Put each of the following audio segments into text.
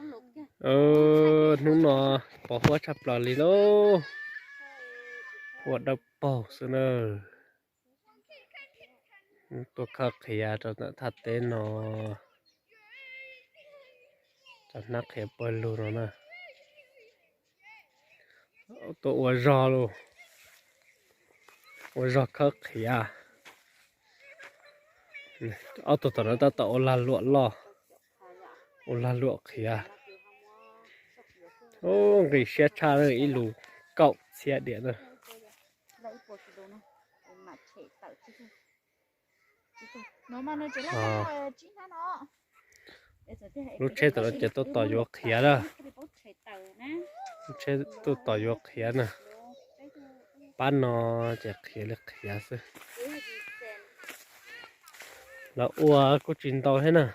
Hnub no pos huab tshaj plaws li lauj. Huab dawb paug xwb na. Tuaj khawb qhiav rau ntawm thaj teb no, cov hnab qhiav pawg lug no na. Tuaj ua zog lauj, ua zog khawb qhiav. Ob tug tom no tab tom ua lag luam loj, ua lag luam qhiav. Nqi siab tshaj, ib lus kaum txhiab diam na. Lub tsheb tom no ces tuaj tos yuav qhiav na. Lub tsheb tuaj tos yuav qhiav na. Pab no ces qhiav li qhiav xwb. Lawv ua kuj tsis ntau thiab na.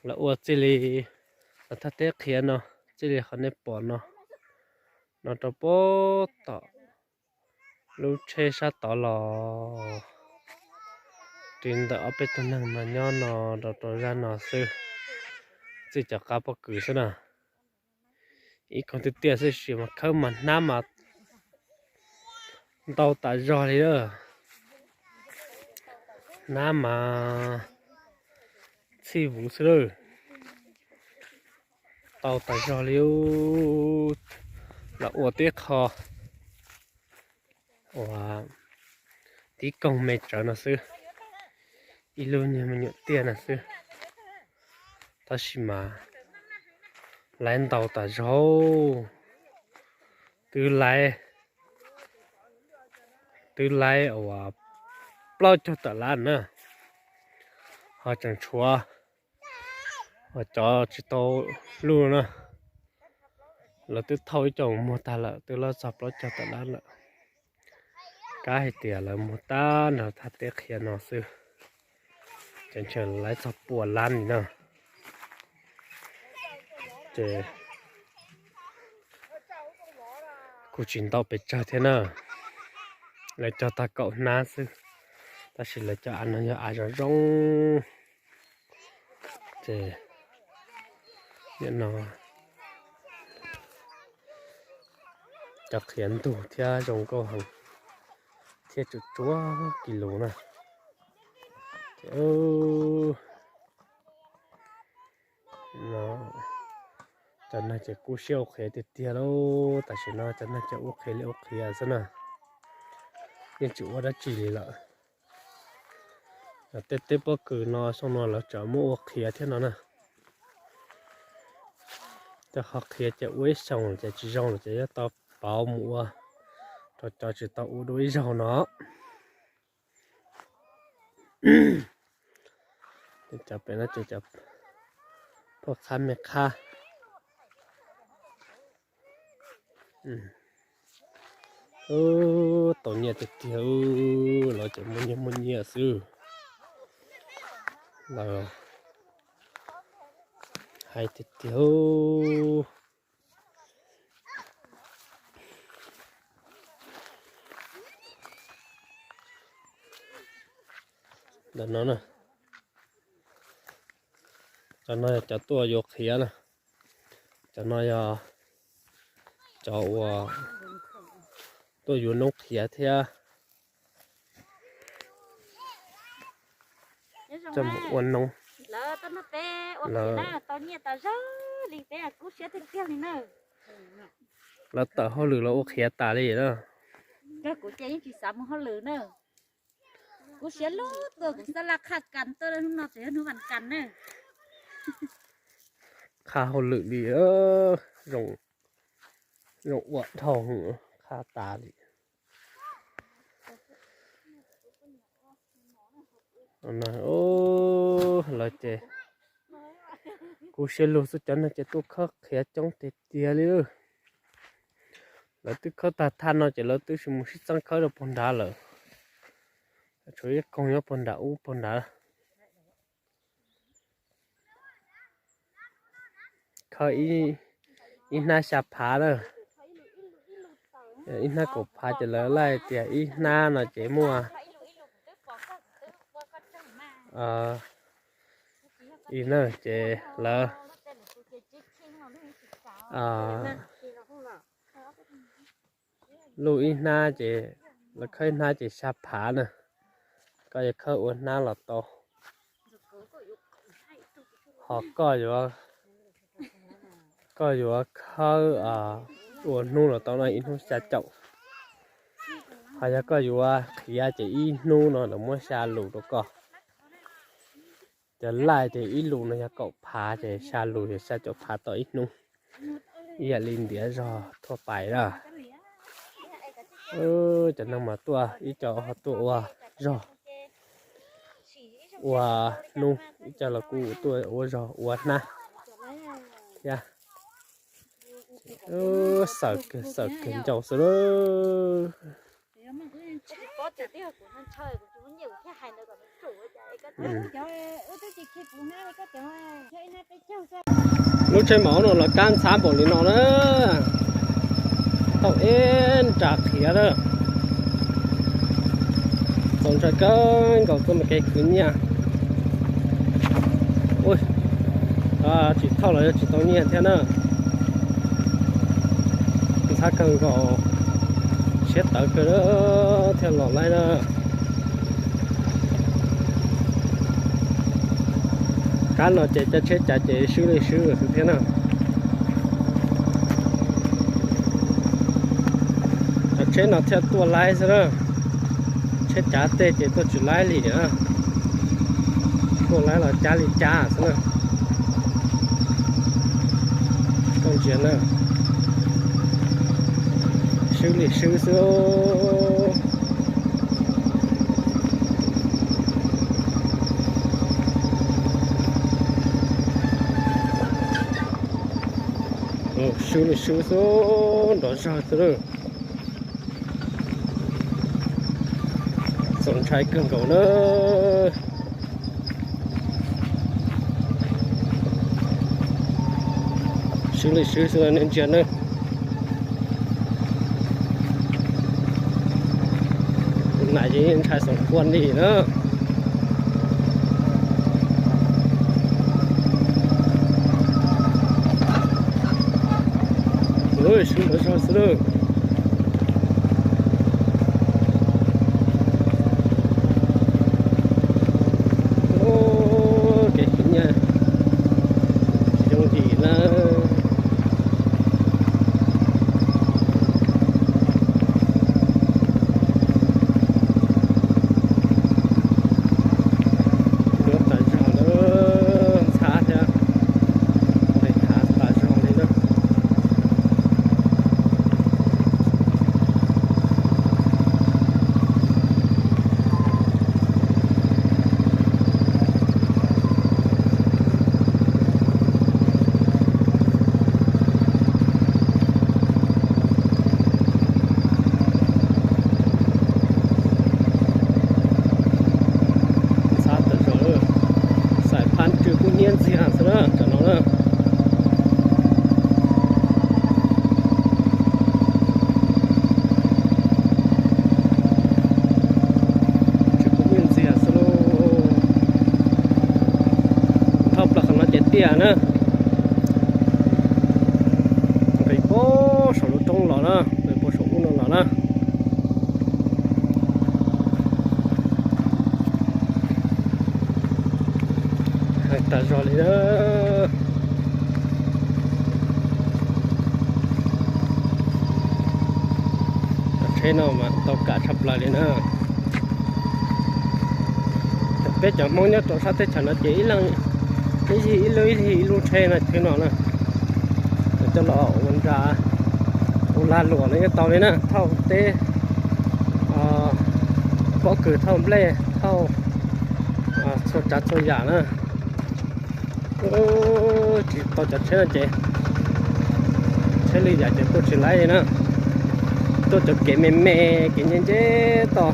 Lawv ua txij li, lawv thaj teb qhiav no, txij li qhov nej pom no, no rau puag tom lub tsheb sab tod los, ris ntawm ob peb tug neeg no nyob no rau rau zaj no xwb, txij cov qab pob kws xwb na. Ib koog tiaj tiaj xwb sis mas khawb mas hnab mas ntau tas zog li lawm. Hnab mas txhij vuv xwb lawm. Tau tas zog li. Los ua tib qho uas tib koog me tsawv no xwb, ib lub nyuag me nyuam tiaj no xwb, tab sis mas laiv ntau tas zog, twb laiv, twb laiv uas plaub caug tawm lab na, ho tseem tshuav cov tsis tau luj na, lawv twb thauj ib co muag tag lawm, twb lawv txog plaub caug tawm lab lawm. Kab hais tias lawv muag tag nrho thaj teb qhiav no xwb, ces ntshe laiv txog pua lab li na. Ces kuj tsis ntau pes tsawg thiab na, lawv cog tag kaum hnab xwb, tab sis lawv cov av no yog av zoo zoo. Ces nim no cov qhiav ntug thiab zoo nkauj heev, thiab tsuas tsuav kis lus na. Cov neeg ces kub siab ua qhiav tiag tiag lauj, tam sim no cov neeg ces ua qhiav li ua qhiav xwb na, yeej tsis ua dab tsi li lawm. Tej teb pob kws no xyoo no lawv tseem muab ua qhiav thiab no na. Tej qhov qhiav ces ua ib xyoos ces tsis zoo lawm ces yuav tau pauv mus ua rau cov tsis tau ua dua ib zaug no. Cov pem no ces cov poj qhab me qhab. Tau nyiaj tiag tiag, lawv ces muaj nyiaj muaj nyiaj xwb. Lawv hais tiag tiag. Ntawm no na, cov no yog cov tuaj yuav qhiav na, cov no yog cov uas tuaj yuav noob qhiav thiab coj mus ua noob. Lawv tawm hauj lwm los ua qhiav tas li na. Kuv ces yeej tsis xav mus hauj lwm na. Kuv siab lug tuaj, kuv xav laj qhaj kas tuaj, hnub no tseem yog hnub vas kas na. Qhaj hauj lwm li, zoo ua dhau, qhaj tas li. Lawv ces kuv siab lug xwb, cov neeg ces tuaj khawb qhiav coob tiag tiag li. Lawv twb khawb tag thaj no ces lawv twb mus sib txeeb khawb rau puag nrad lawm. Tshuav ib koog nyob puag nram ub puag nrad. Khawb ib hnab xya phav na, ib hnab kaum phav ces lawv laij tias ib hnab no ces muaj li na ces lawv luj ib hnab ces, lawv khawb ib hnab ces xya phav na. Koj yuav khawb ua hnab los tau. Ho koj yuav, koj yuav khawb ua hnub los tau no, ib hnub xya caum. Ho yog koj yuav qhiav ces ib hnub no lawv muab xya lus rau koj. Cov laij ces ib lus no yog kaum phav ces xya lus yog xya caum phav tau ib hnub. Ib yam li ntiav zog thuaj pais na. Cov neeg mas tuaj ib co ho tuaj ua zog ua hnub, ib co los kuj tuaj ua zog ua hnab thiab. Xawm kawg, xawm kawg ncauj xwb lawm. Lub tsheb maum no los kab ntxhab npaum li no na. Tau ib nra qhiav na. Txaus ntshai kawg nkaus tuaj mus kev khwv nyiaj. Tsis thauj los yog tsis tau nyiaj thiab na. Ntxhab kawg nkaus, siab tawv kawg thiaj los laib na. Kab no ces caij tsheb cav ces swb li swb xwb thiab na. Cov tsheb no thiaj tuaj laib xwb na. Tsheb cav tej ces tuaj tsis laib li na. Tuaj laib los cab li cab xwb na. Koj ntsia na, swb li swb xwb. Swb li swb xwb, nrov zog xwb. Txaus ntshai kawg nkaus na. Swb li swb xwb nej ntsia na. Tus nam ces ntshai xoom qhua li na. Swb nrov zog xwb lawm. Kev khwv nyiaj tsis yooj yim na. Yuav tas zog lawm, ntxhab thiab, ua li khav tas zog li na. Ntxhab tas zog, xaim phab tsw kub hnyiab ntxiag xwb na, tam no na. Tsw kub hnyiab ntxiag xwb lauj. Thauj plaws qhov no ces tiaj na. Nqis puag saum lub roob los na, nqis puag saum ub no los na. Heev tas zog li na. Cov tsheb no mas tau kam tshaj plaws li na. Peb cov Hmoob nyob rau sab teb chaws no ces ib leeg ib yig ib lub ib yig ib lub tsheb no tsheb no na. Coj los ua nra ua lag luam no yeej tau li na, thauj teb, pob kws, thauj nplej, thauj txhua tsav txhua yam na. Tsis tau cov tsheb no ces tsheb lwm yam ces tuaj tsis laib li na. Tuaj cov kev me me kev nce nce toj.